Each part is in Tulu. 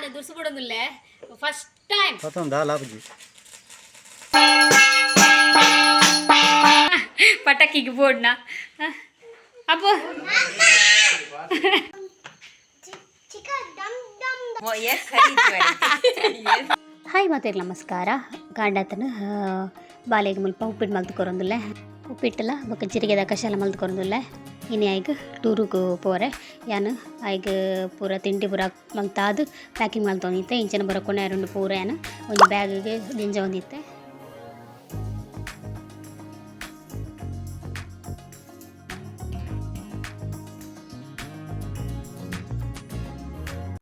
ಯಾನ್ ದುರ್ಸು ಬಿಡೊಂದುಲ್ಲೆ ಫಸ್ಟ್ ಟೈಮ್. ಪತ್ತೊಂದು ದಾಲ ಆಪುಜಿ. ಪಟಾಕಿಗೆ ಬೋರ್ಡ್ನ ಅಪ್ಪ. ಹಾಯ್ ಮಾತೆರ್ಲ ನಮಸ್ಕಾರ. ಗಾಂಡಾತನ ಬಾಲೆಗ್ ಮುಲ್ಪ ಉಪ್ಪಿಟ್ಟು ಮಲ್ತ್ ಕೊರೊಂದುಲ್ಲೆ. ಉಪ್ಪಿಟ್ಟಲ ಬೊಕ್ಕ ಜೀರಿಗೆದ ಕಷಾಯ ಮಲ್ತ್ ಕೊರೊಂದುಲ್ಲೆ. ಇನಿ ಐಗ್ ಟೂರುಗು ಪೋರೆ. ಯಾನ್ ಐಗ್ ಪೂರ ತಿಂಡಿ ಪೂರ ಮಲ್ತಾದ್ ಪ್ಯಾಕಿಂಗ್ ಮಲ್ತೊಂದಿತ್ತೆ. ಇಂಚಿನ ಪೂರ ಕೊನೊಯೆರುಂಡು ಪೂರ ಯಾನ್ ಒಂಜಿ ಬ್ಯಾಗಿಗ್ ದಿಂಜವೊಂದಿತ್ತೆ.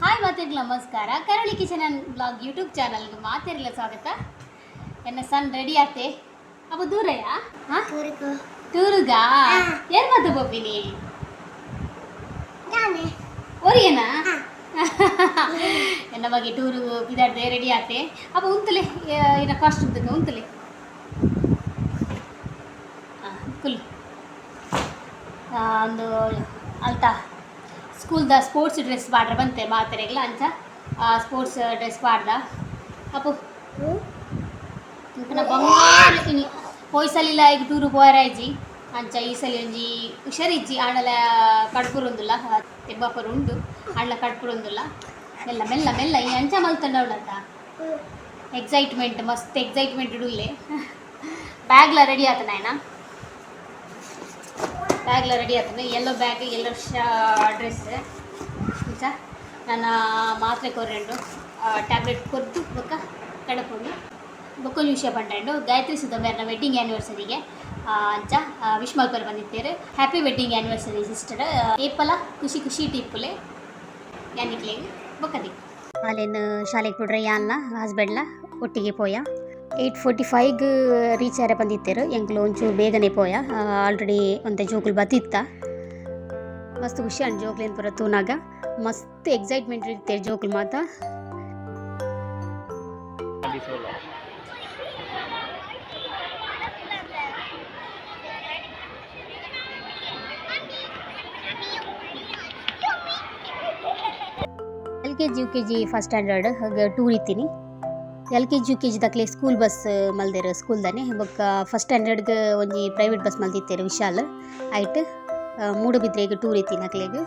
ಹಾಯ್ ಮಾತೆರ್ಲ ನಮಸ್ಕಾರ. ಕರಾವಳಿ ಕಿಚನ್ ಆ್ಯಂಡ್ ಬ್ಲಾಗ್ ಯೂಟ್ಯೂಬ್ ಚಾನಲ್ಗೆ ಮಾತೆರ್ಲ ಸ್ವಾಗತ. ಎನ್ನ ಸನ್ ರೆಡಿ ಆತೆ. ಅಪ್ಪ ದೂರಯ್ಯ ಟೂರುಗಾ? ಏನ್ ಮಾತು ಪೋಪಿನಿ? ಒರಿಯನಾ? ಎನ್ನ ಬಗ್ಗೆ ಟೂರು ಬಿದಾಡ್ದೆ ರೆಡಿ ಆತೆ. ಅಪ್ಪ ಉಂತಲೆ, ಇನ್ನ ಕಾಸ್ಟ್ಯೂಮ್ ತಗ ಉಂತಲೆ. ಕುಲ್ ಒಂದು ಅಲ್ತ ಸ್ಕೂಲ್ದ ಸ್ಪೋರ್ಟ್ಸ್ ಡ್ರೆಸ್ ಪಾಡ್ರೆ ಬಂತೆ ಮಾತೆರೆಗ್ಲ. ಅಂಚ ಸ್ಪೋರ್ಟ್ಸ್ ಡ್ರೆಸ್ ಪಾಡ್ದ. ಅಪ್ಪು ಇಂಕನ ಬಂಗಾರ ಇನಿ ಪೋಯ್ ಸಲಿಲ ಈಗ ಟೂರು ಪೋಯರಾಯ್ಜಿ. ಅಂಚ ಈ ಸಲಿ ಒಂಜಿ ಹುಷಾರಿಜ್ಜಿ ಆಂಡಲ ಕಡ್ಪುರುಂದುಲ್ಲ. ತೆಬ್ಬಾಪುರ ಉಂಡು ಆಂಡಲ ಕಡ್ಪುರುಂದುಲ್ಲ. ಮೆಲ್ಲ ಮೆಲ್ಲ ಮೆಲ್ಲ. ಈ ಅಂಚ ಮಲ್ತಂಡವಳಂತ ಎಕ್ಸೈಟ್ಮೆಂಟ್, ಮಸ್ತ್ ಎಕ್ಸೈಟ್ಮೆಂಟ್ ಇಡುಲ್ಲೆ. ಬ್ಯಾಗ್ಲ ರೆಡಿ ಆತನ ಆಯ್ನ, ಬ್ಯಾಗ್ಲ ರೆಡಿ ಆತನ. ಎಲ್ಲೋ ಬ್ಯಾಗ್, ಎಲ್ಲೋ ಡ್ರೆಸ್. ಅಂಚ ನನ್ನ ಮಾತ್ರೆ ಕೊರ್ರೆಂಡು, ಟ್ಯಾಬ್ಲೆಟ್ ಕೊರ್ದು ಬೊಕ್ಕ ಕಡಪುಂಡು. ಬೊಕ್ಕೊಂಜಿ ವಿಷಯ ಪಂಡಂಡು, ಗಾಯತ್ರಿ ಸುಧಾ ಮೇರ್ನ ವೆಡ್ಡಿಂಗ್ ಆ್ಯನಿವರ್ಸರಿಗೆ ಅಂಚ ವಿಶ್ ಮಲ್ಪರೆ ಬಂದಿತ್ತೇರು. Happy wedding anniversary sister. ಏಪಲ ಖುಷಿ ಖುಷಿ ಟಿಪ್ಪುಲೆ. ಯಾನಿಕ್ಲೆಗ್ ಬೊಕ್ಕದಿ ಅಲ್ಲೇನು ಶಾಲೆಗೆ ಬಿಡ್ರೆ ಯಾನ್ಲ ಹಸ್ಬೆಂಡ್ಲ ಒಟ್ಟಿಗೆ ಪೋಯ. 8:45ಗೆ ರೀಚ್ ಆರೆ ಬಂದಿತ್ತೇರು. ಎಂಕ್ಲು ಒಂಚೂರು ಬೇಗನೆ ಪೋಯ. ಆಲ್ರೆಡಿ ಒಂತೆ ಜೋಕುಲು ಬತ್ತಿತ್ತ. ಮಸ್ತ್ ಖುಷಿ ಅಂಡ್ ಜೋಕ್ಲೇನ್ ಪೂರ ತೂನಾಗ ಮಸ್ತ್ ಎಕ್ಸೈಟ್ಮೆಂಟ್ ಇರ್ತೇವೆ ಜೋಕುಲು ಮಾತ. LKG, UKG, first standard tour ಇತ್ತೀನಿ. LKG, UKG ದಕ್ಲೆ school bus ಮಲ್ದೆರ್ ಸ್ಕೂಲ್ದಾನೆ. ಬೊಕ್ಕ ಫಸ್ಟ್ ಸ್ಟ್ಯಾಂಡರ್ಡ್ಗೆ ಒಂಜಿ ಪ್ರೈವೇಟ್ ಬಸ್ ಮಲ್ದಿತ್ತೆರ್ ವಿಶಾಲ್. ಐಟ್ ಮೂಡುಬಿದ್ರೆಗ್ ಟೂರ್ ಇತ್ತೀನಿ ಅಕ್ಲೆಗ್.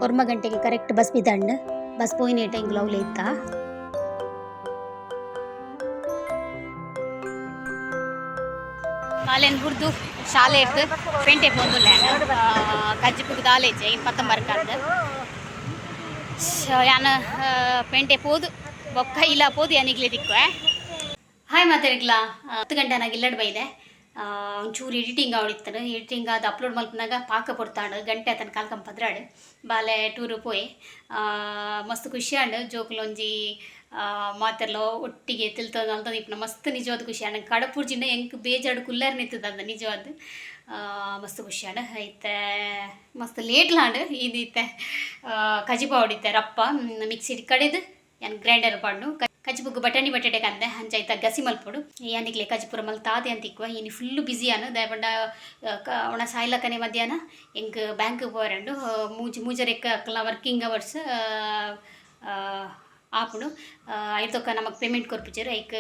ಒರ್ಂಬ ಗಂಟೆಗೆ ಕರೆಕ್ಟ್ ಬಸ್ ಬಿದಂಡ್. ಬಸ್ ಪೋಯಿನೇಟ ಎಂಕ್ಲು ಅವ್ಲು ಇತ್ತ. ಬಾಲೆನ್ ಬುಡ್ದು ಶಾಲೆ ಇಡ್ದು ಪೇಂಟೆ ಪೋಂದುಲ್ಲೆ. ಕಜ್ಜಿಪುಗ್ ದಾಲೇಜೆ ಇನ್ ಪತ್ತಂಬರ್ಕಾರ್ದು. ಯಾನ್ ಪೇಂಟೆ ಪೋದು ಬೊಕ್ಕ ಇಲ್ಲ ಪೋದು ಯಾನಿಗ್ಲೆ ದಿಕ್ಕುವೆ. ಹಾಯ್ ಮಾತಾಡಿಗ್ಲಾ. 10 ಗಂಟೆ ನಾಗ ಇಲ್ಲಡ್ ಬೈದೆ. ಒಂಚೂರು ಎಡಿಟಿಂಗ್ ಆವಡಿತ್ತನು. ಎಡಿಟಿಂಗ್ ಅದು ಅಪ್ಲೋಡ್ ಮಲ್ಪನಾಗ ಪಾಕ ಪೊರ್ತಾಂಡು. ಗಂಟೆ ಆತನ ಕಾಲ್ಕಂ 12. ಬಾಲೆ ಟೂರು ಪೋಯೆ, ಮಸ್ತ್ ಖುಷಿ ಆಂಡ್. ಜೋಕುಲು ಒಂಜಿ ಮಾತೆರ್ಲ ಒಟ್ಟಿಗೆ ತಿಲ್ತೊಂದು ಅಲ್ತೊಂದು ಇಪ್ಪುನ ಮಸ್ತ್ ನಿಜವಾದ ಖುಷಿ ಆಂಡ್. ಕಡಪುರ್ಜಿಂಡ ಎಂಕ್ ಬೇಜಾರ್ಡ್ ಕುಲ್ಲೆರ್ ನಿತ್ತದ. ನಿಜವಾದ ಮಸ್ತ್ ಖುಷಿ ಆಂಡ್. ಇತ್ತೆ ಮಸ್ತ್ ಲೇಟ್ ಲಾಂಡ್. ಇದು ಇತ್ತೆ ಕಜಿಪು ಆವಡಿತ್ತೆ. ರಪ್ಪ ಮಿಕ್ಸಿಡ್ ಕಡೆದು ಯಾನ್ ಗ್ರೈಂಡರ್ ಪಾಡ್ನು. ಕಜಿಪುಗ್ ಬಟಾಣಿ ಬಟಾಟೆ ಕಂದೆ. ಅಂಚ ಐತ ಗಸಿ ಮಲ್ಪೊಡು. ಯಾನಿಕ್ಲೆ ಕಜಿಪುರ ಮಲ್ತಾದೆ ಅಂತ ಇಕ್ಕುವ. ಇನಿ ಫುಲ್ ಬಿಸಿ ಆನು. ದಾಯೆ ಪಂಡ ಒಣ ಸಾಯ್ಲಕನೆ ಮಧ್ಯಾಹ್ನ ಎಂಕ್ ಬ್ಯಾಂಕ್ ಪೋವರೆಂಡು. ಮೂಜಿ ಮೂಜರೆಕ್ ಅಕ್ಲ ವರ್ಕಿಂಗ್ ಅವರ್ಸ್ ಆಪುಂಡು. ಐತೊಕ್ಕ ನಮಕ್ ಪೇಮೆಂಟ್ ಕೊರ್ಪುಜೆರ್. ಐಕ್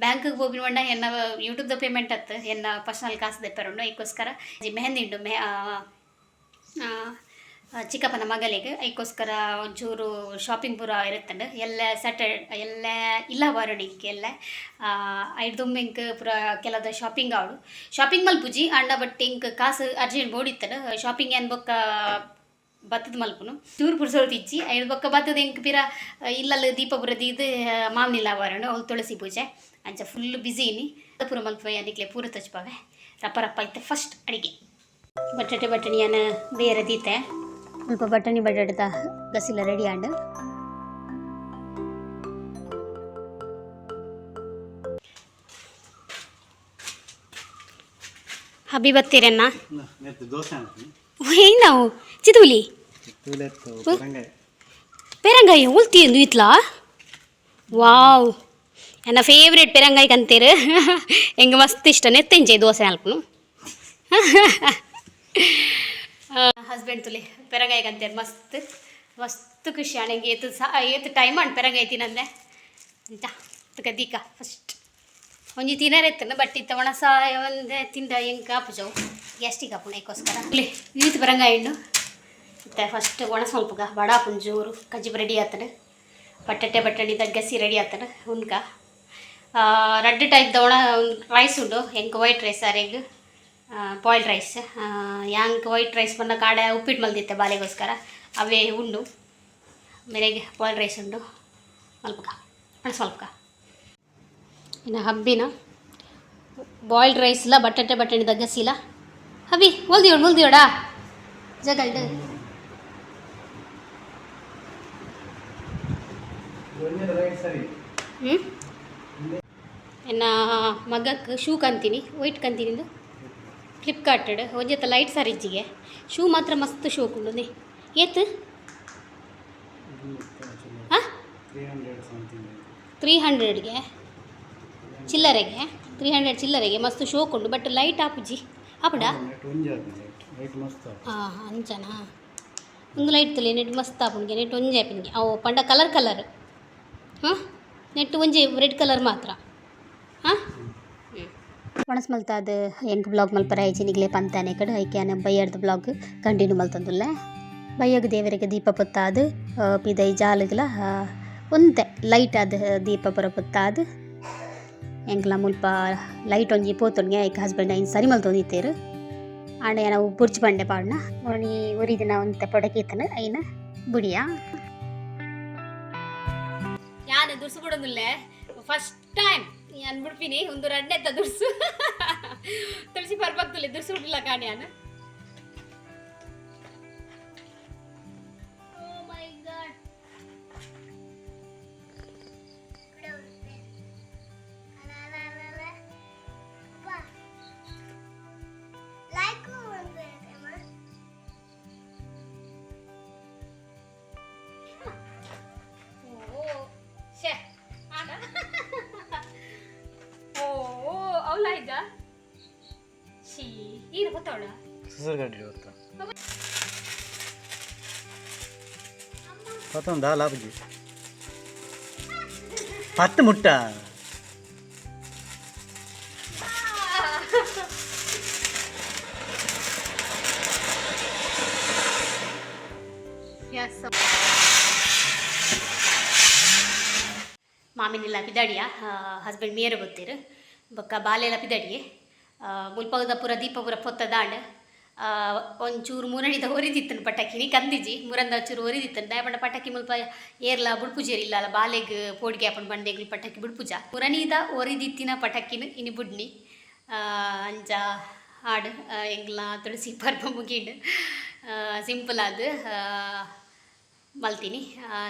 ಬ್ಯಾಂಕ್ಗೆ ಪೋಪಿನ ಪಂಡ ಎನ್ನ ಯೂಟ್ಯೂಬ್ದ ಪೇಮೆಂಟ್ ಅತ್ತು, ಎನ್ನ ಪರ್ಸನಲ್ ಕಾಸು ದೆಪ್ಪರುಂಡು. ಐಕ್ಕೋಸ್ಕರ ಮೆಹಂದಿ ಉಂಡು ಮೆ ಆ, ಆ, ಚಿಕ್ಕಪ್ಪನ ಮಗಳಿಗೆ. ಐಕ್ಕೋಸ್ಕರ ಒಂಚೂರು ಶಾಪಿಂಗ್ ಪೂರ ಇರುತ್ತಂಡು. ಎಲ್ಲ ಸ್ಯಾಟರ್ಡೆ ಎಲ್ಲ ಇಲ್ಲ ಬಾರಣಿಗೆ ಎಲ್ಲ ಐಡ್ದೊಮ್ಮೆ ಎಂಕ್ ಪೂರ ಕೆಲದ ಶಾಪಿಂಗ್ ಆವಡು. ಶಾಪಿಂಗ್ ಮಲ್ಪುಜಿ ಅಂಡ, ಬಟ್ ಎಂಕ್ ಕಾಸು ಅರ್ಜೆಂಟ್ ಬೋಡಿತ್ತಂಡು. ಶಾಪಿಂಗ್ ಏನ್ ಬೊಕ್ಕ ಬತ್ತದ ಮಲ್ಪುನು, ಚೂರು ಪುರ್ಸೊತ್ತು ಇಜ್ಜಿ. ಐಡ್ ಬೊಕ್ಕ ಬತ್ತದ ಎಂಕ್ ಪಿರ ಇಲ್ಲಲ್ ದೀಪ ಪೂರ ದೀದ್ ಮಾಮ್ನಿಲ ಬರಣು, ಅವ್ಲು ತುಳಸಿ ಪೂಜೆ. ಅಂಚ ಫುಲ್ ಬಿಸಿ ಇನಿ. ಪೂರ ಮಲ್ಪುವೆ ನಿಕ್ಲೆ ಪೂರ ತಚ್ಪಾವೆ. ರಪ್ಪ ರಪ್ಪ ಇತ್ತೆ ಫಸ್ಟ್ ಅಡಿಗೆ. ಬಟಾಟೆ ಬಟಣಿಯನ್ನ ಬೇರೆ ದೀತೆ. ಸ್ವಲ್ಪ ಬಟಾಣಿ ಬಟಾಟದ ಗಸಿಲ ರೆಡಿ ಆಂಡ್. ಹಬಿ ಬತ್ತೀರನ್ನ? ನೆತ್ತು ದೋಸೆ ಅಂತೀನಿ. ನಾವು ಚಿತೂಲಿ. ಚಿತ್ತೂಲೆತ್ತು ಪರಂಗಾಯ. ಪೆರಂಗಾಯಿ ಉಲ್ತಿ ಇತ್ಲಾ. ವಾವ್, ನನ್ನ ಫೇವ್ರೇಟ್ ಪೆರಂಗಾಯಿ ಕಂತೀರು. ಎಂಗೆ ಮಸ್ತ್ ಇಷ್ಟ. ನೆತ್ತೆಂಚೆ ದೋಸೆ ಅಲ್ಪನು. ಹಸ್ಬೆಂಡ್ ತುಲೆ, ಪೆರಂಗಾಯಿ ಕಂತೇರು, ಮಸ್ತ್ ಮಸ್ತ್ ಖುಷಿ. ಅಣ್ಣಂಗೆ ಏತು ಸಾ ಏತು ಟೈಮ್ ಅಂಡ್ ಪೆರಂಗಾಯಿ ತಿನ್ನಂದೆ ಅಂಚ ತುಕ ದೀಕ. ಫಸ್ಟ್ ಒಂಜಿ ತಿನರೆ ಇತ್ತನ, ಬಟ್ ಇತ್ತ ಒಣಸ ಒಂದೆ ತಿಂಡ ಎಂಕ್ ಆಪುಜವು, ಗ್ಯಾಸ್ಟ್ರಿಕ್ ಆಪುಂಡು. ಐಕೋಸ್ಕರ ಈತ್ ಪೆರಂಗಾಯಿ ಉಂಡು. ಇತ್ತೆ ಫಸ್ಟ್ ಒಣಸ ಮಲ್ಪುಗ. ಬಡ ಜೋರು ಕಜ್ಜಿಬ್ ರೆಡಿ ಆತನ. ಬಟಾಟೆ ಬಟಾಣಿದ ಗಸಿ ರೆಡಿ ಆತನ. ಉನ್ಕ ರಡ್ಡ್ ಟೈಪ್ದ ಒಣ ರೈಸ್ ಉಂಡು. ಎಂಕ್ ವೈಟ್ ರೈಸ್, ಅರೆಗ್ ಬಾಯ್ಲ್ಡ್ ರೈಸ್. ಯಾಂಕ್ ವೈಟ್ ರೈಸ್ ಪಂಡ ಕಾಡೆ ಉಪ್ಪಿಟ್ಟು ಮಲ್ದಿತ್ತೆ ಬಾಲೆಗೋಸ್ಕರ, ಅವೇ ಉಂಡು. ಮೇರೆಗೆ ಬಾಯ್ಲ್ಡ್ ರೈಸ್ ಉಂಡು. ಮಲ್ಪುಗ, ಒಣಸ್ ಮಲ್ಪುಗ. ಇನ್ನು ಹಬ್ಬಿನ ಬಾಯ್ಲ್ಡ್ ರೈಸ್ಲ ಬಟಾಟೆ ಬಟಾಣಿದ ಗಸಿಲ. ಹಬ್ಬಿ ಮುಲ್ದಿಯೋಡು ಮುಲ್ದಿಯೋಡಾ ಜಗಲ್ಡು. ಹ್ಞೂ, ಎನ್ನ ಮಗಕ್ಕೆ ಶೂ ಕಂತೀನಿ, ವೈಟ್ ಕಂತಿನಿಂದು ಫ್ಲಿಪ್ಕಾರ್ಟ್. ಒಂಜೆತ್ತ ಲೈಟ್ ಸರ್ ಇಜ್ಜಿಗೆ. ಶೂ ಮಾತ್ರ ಮಸ್ತ್ ಶೋಕ್ ಉಂಡು. ಏತ್? ಹಾಂ, 300ಗೆ ಚಿಲ್ಲರೆಗೆ, 300 ಚಿಲ್ಲರೆಗೆ. ಮಸ್ತ್ ಶೋಕ್ ಉಂಡು, ಬಟ್ ಲೈಟ್ ಆಪುಜಿ. ಆಪುಂಡಾ? ಹಾಂ, ಅಂಚನಾ? ಒಂದು ಲೈಟ್ ತುಲೆ. ನೆಟ್ ಮಸ್ತ್ ಆಪುಂಡು. ನೆಟ್ ಒಂಜಿ ಆಪಿನ್ಗೆ ಅವು ಪಂಡ ಕಲರ್ ಕಲರ್. ಹಾಂ, ನೆಟ್ ಒಂಜಿ ರೆಡ್ ಕಲರ್ ಮಾತ್ರ. ಹಾಂ, ಒಣಸ್ ಮಲ್ತಾದ್ ಎಂಕ್ ಬ್ಲಾಗ್ ಮಲ್ಪರೆ ಆಯ್ಚಿ. ನಿಗ್ಲೆ ಪಂತಾನೆ ಕಡೆ ಐಕೆ ಬಯ್ಯರ್ದ ಬ್ಲಾಗ್ ಕಂಟಿನ್ಯೂ ಮಲ್ತೊಂದುಲ್ಲೆ. ಬಯ್ಯಗ್ ದೇವರಿಗೆ ದೀಪ ಪೊತ್ತಾದ್, ಪಿದೈ ಜಾಲುಗ್ಲ ಒಂತೆ ಲೈಟ್ ಆದ್ ದೀಪ ಪೂರ ಪೊತ್ತಾದ್. ಎಂಕ್ಲ ಮುಲ್ಪ ಲೈಟ್ ಒಂಜಿ ಪೋತುಂಡ್ಗೆ, ಐಕ್ ಹಸ್ಬೆಂಡ್ ಐನ್ ಸರಿ ಮಲ್ತೊಂದಿತ್ತೆರ್. ಆಂಡ ಯಾನ್ ಬೊರ್ಚಿ ಪಂಡೆ ಪಾಡ್ನ. ಒರಿ ಒರಿದಿನ ಒಂತೆ ಪೊಡಕಿ ಇತ್ತುಂಡು, ಐನ ಬುಡಿಯ. ಯಾನ್ ದುರ್ಸು ಬುಡೊಂದುಲ್ಲೆ. ಫಸ್ಟ್ ಟೈಮ್ ಯಾನ್ ಬುಡ್ಪಿನಿ. ಒಂದು ರಡ್ಡೆತ್ತ ದುರ್ಸು. ತುಳಸಿ ಪರ್ಬಕ್ತುಲ್ಲೆ, ದುರ್ಸು ಬುಡ್ಲ ಕಾಣಿ ಯಾನ್. Oh my God. ಓ ಶೇ ಆಂಡ. ಓ, ಅವಳ ಇದ್ದ ಶೀ ಏನು ಗೊತ್ತವಳ? ಸುಸರ್ಗಡ್ಡಿ ಗೊತ್ತಾ? ಪತ್ತೊಂದು ದಾಲ್ ಆಪುಜಿ, ಪತ್ತು ಮುಟ್ಟ. ಎಸ್, ಮಾಮಿನೆಲ್ಲ ಪಿದಾಡಿಯ. ಹಸ್ಬೆಂಡ್ ಮೇರೆ ಗೊತ್ತೀರು, ಬೊಕ್ಕ ಬಾಲೆಲ್ಲ ಪಿದಾಡಿಯೆ. ಮುಲ್ಪದ ಪೂರ ದೀಪ ಪೂರ ಪೊತ್ತ ದಾಂಡ್. ಒಂಚೂರು ಮುರಣಿದ ಒರಿದಿತ್ತನು ಪಟಾಕಿನಿ ಕಂದಿಜಿ. ಮುರಂದ ಚೂರು ಒರಿದಿತ್ತನು. ದಾಯಪಂಡ ಪಟಾಕಿ ಮುಲ್ಪ ಏರ್ಲ ಬುಡ್ಪುಜೇರ್ ಇಲ್ಲ ಅಲ್ಲ, ಬಾಲೆಗ್ ಪೋಡಿಗೆ ಆಪುಂಡು ಬಂಡೆಗ್ಲು ಪಟಾಕಿ ಬುಡ್ಪುಜ. ಮುರಣಿದ ಒರಿದಿತ್ತಿನ ಪಟಾಕಿನ ಇನಿ ಬುಡ್ನಿ. ಅಂಚ ಆಡ್ ಎಂಗ್ಲ ತುಳಸಿ ಪರ್ಬ ಮುಗೀಂಡ್. ಸಿಂಪಲ್ ಆದ್ ಮಲ್ತೀನಿ.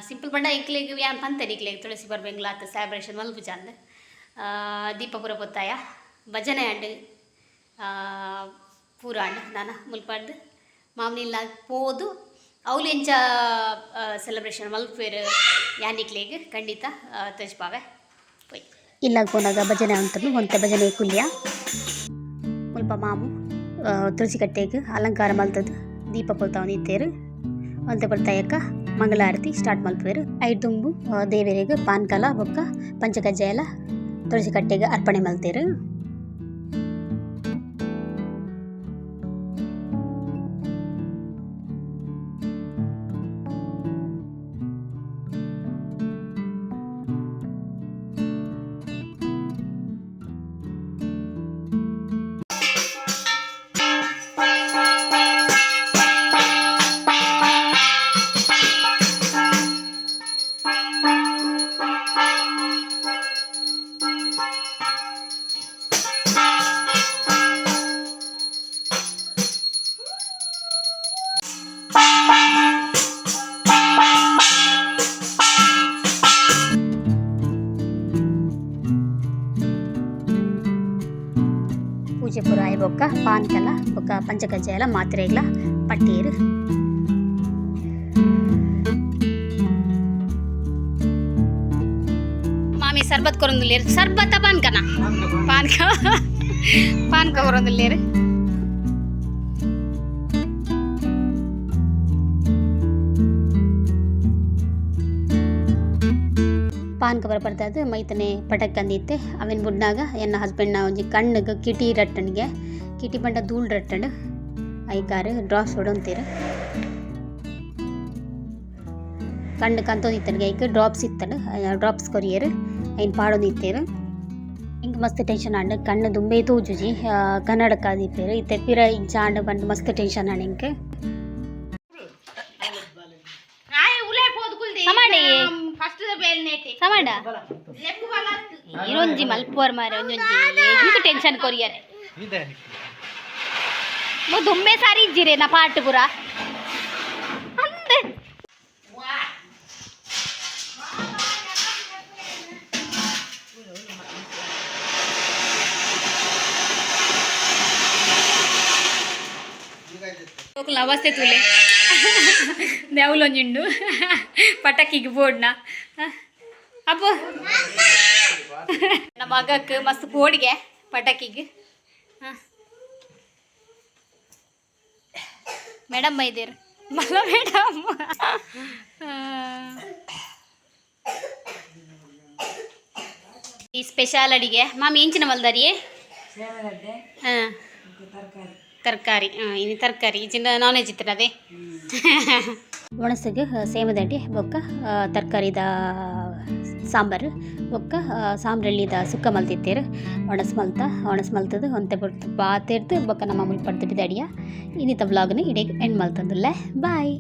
ಸಿಂಪಲ್ ಪಂಡ ಎಂಕ್ಲೆಗ್ ಯಾನ್ ಪಂತೆ ನಿಕ್ಲೆಗ್, ತುಳಸಿ ಪರ್ಬ ಎಂಗ್ಲ ಆತ್ ಸೆಲೆಬ್ರೇಷನ್ ಮಲ್ಪುಜ ಅಂದ್. ದೀಪ ಪೂರ ಪೊತ್ತಾಯ, ಭಜನೆ ಆಂಡ್, ಪೂರ ಆಂಡ್. ನಾನ ಮುಲ್ಪಡ್ದು ಮಾಮೂಲಿ ಪೋದು ಅವ್ಲು ಎಂಚ ಸೆಲೆಬ್ರೇಷನ್ ಮಲ್ಪುವೆರ್ ಯಾನ್ ನಿಕ್ಲೆಗ್ ಖಂಡಿತ ತೋಜ್ಪಾವೆ. ಪೋಯ್ ಇಲ್ಲಾಗ ಪೋನಾಗ ಭಜನೆ ಉಂಟು, ಒಂತೆ ಭಜನೆ ಕುಲ್ಯ. ಮುಲ್ಪ ಮಾಮು ತುಳಸಿ ಕಟ್ಟೆಗ್ ಅಲಂಕಾರ ಮಲ್ತದ್ ದೀಪ ಪೊತ್ತಾವೊಂದಿತ್ತೆರ್. ಒಂತೆ ಪೊರ್ತಾಯಕ್ಕ ಮಂಗಳಾರತಿ ಸ್ಟಾರ್ಟ್ ಮಲ್ಪುವೆರ್. ಐಟ್ ದುಂಬು ದೇವೆರೆಗ್ ಪಾನ್ಕಲ ಬೊಕ್ಕ ಪಂಚಕಜ್ಜಾಯಲ ತುಳಸಿ ಕಟ್ಟೆಗ್ ಅರ್ಪಣೆ ಮಲ್ತೆರ್. ಪೂಜೆ ಪೂರ ಆಯಿ ಬೊಕ್ಕ ಪಾನ್ಕಲ ಬೊಕ್ಕ ಪಂಚಕಜ್ಜಾಯಲ ಮಾತ್ರೆಗ್ಲ ಪಟ್ಟೇರ್. ಸರ್ಬತ್ ಕೊರೊಂದುಲ್ಲೇರು. ಸರ್ಬತ್ತ ಪಾನ್ಕನ? ಪಾನ್ಕ, ಪಾನ್ಕ ಕೊರೊಂದುಲ್ಲೇರು. ಪಾನ್ಕ ಬರಪಡ್ತಾದ್ ಮೈತನೆ ಪಟಕ್ ಅಂದಿತ್ತೆ. ಅವೆನ್ ಬುಡ್ನಾಗ ಎನ್ನ ಹಸ್ಬೆಂಡ್ನ ಒಂಜಿ ಕಣ್ಣುಗ್ ಕಿಟಿ ರಟ್ಟಣಿಗೆ, ಕಿಟಿ ಪಂಡ ಧೂಳ್ ರಟ್ಟಣ್. ICAR drops ಹೊಡೊಂತೀರು. ಕಣ್ಣು ಕಂತೊಂದಿತ್ತನಿಗೆ, ಐಕ್ ಡ್ರಾಪ್ಸ್ ಇತ್ತಂಡು, ಡ್ರಾಪ್ಸ್ ಕೊರಿಯರ್, ಐನ್ ಪಾಡೊಂದಿತ್ತೇರು. ಎಂಕ್ ಮಸ್ತ್ ಟೆನ್ಷನ್ ಆಂಡ್. ಕಣ್ಣು ದುಂಬೇ ತೋಜುಜಿ, ಕನ್ನಡಕ ದೀಪೆರ್. ಇತ್ತೆ ಪಿರ ಇಂಚ ಆಂಡ್ ಪಂದ್ ಮಸ್ತ್ ಟೆನ್ಷನ್ ಆಂಡ್ ಎಂಕ್. ಸಮಾಡೆ ಸಮಾಡ ಇರೊಂಜಿ ಮಲ್ಪುವರ್ ಮಾರೆ, ಒಂಜೊಂಜಿ ಎಂಕ್ ಟೆನ್ಷನ್ ಕೊರಿಯರೆ. ದುಂಬೆ ಸಾರಿ ಇಜ್ಜಿರೆ ನಾ ಪಾಟ್ ಪೂರ ಅಂದೆ. ಅವಸ್ಥೆ ತೂಲೆ, ದೇವುಲೊಂಜಿಂಡು ಪಟಾಕಿಗೆ ಬೋಡ್ನ ಅಪ್ಪು. ನಮ್ಮ ಮಗಕ್ಕೆ ಮಸ್ತ್ ಪೋಡಿಗೆ ಪಟಾಕಿಗೆ. ಮೇಡಮ್ ಬೈದೇರು ಮಲ್ಲ ಮೇಡಮ್. ಈ ಸ್ಪೆಷಲ್ ಅಡಿಗೆ ಮಾಮಿ ಎಂಚಿನ ಮಲ್ದಾರಿಯೇ? ಹಾಂ, ತರಕಾರಿ. ಹಾಂ, ಇನ್ನು ತರಕಾರಿ ಇಚಿನ ನಾನ್ ವೆಜ್ ಇತ್ತನದೇ. ಒಣಸಿಗೆ ಸೇಮದಡ್ಡಿ ಬೊಕ್ಕ ತರಕಾರಿದ ಸಾಂಬಾರು ಬೊಕ್ಕ ಸಾಂಬ್ರಳ್ಳಿದ ಸುಕ್ಕ ಮಲ್ತಿತ್ತೇರು. ಒಣಸ್ ಮಲ್ತ, ಒಣಸ್ ಮಲ್ತದ ಒಂತೆ ಪೊರ್ತು ಪಾತೆರ್ದು ಬೊಕ್ಕ ನಮ್ಮ ಮುಲ್ಪ ಪಡ್ದು ಅಡಿಯ. ಇನ್ನಿತ ವ್ಲಾಗ್ನ ಇಡೀ ಎಂಡ್ ಮಲ್ತಂದುಲ್ಲೆ. ಬಾಯ್.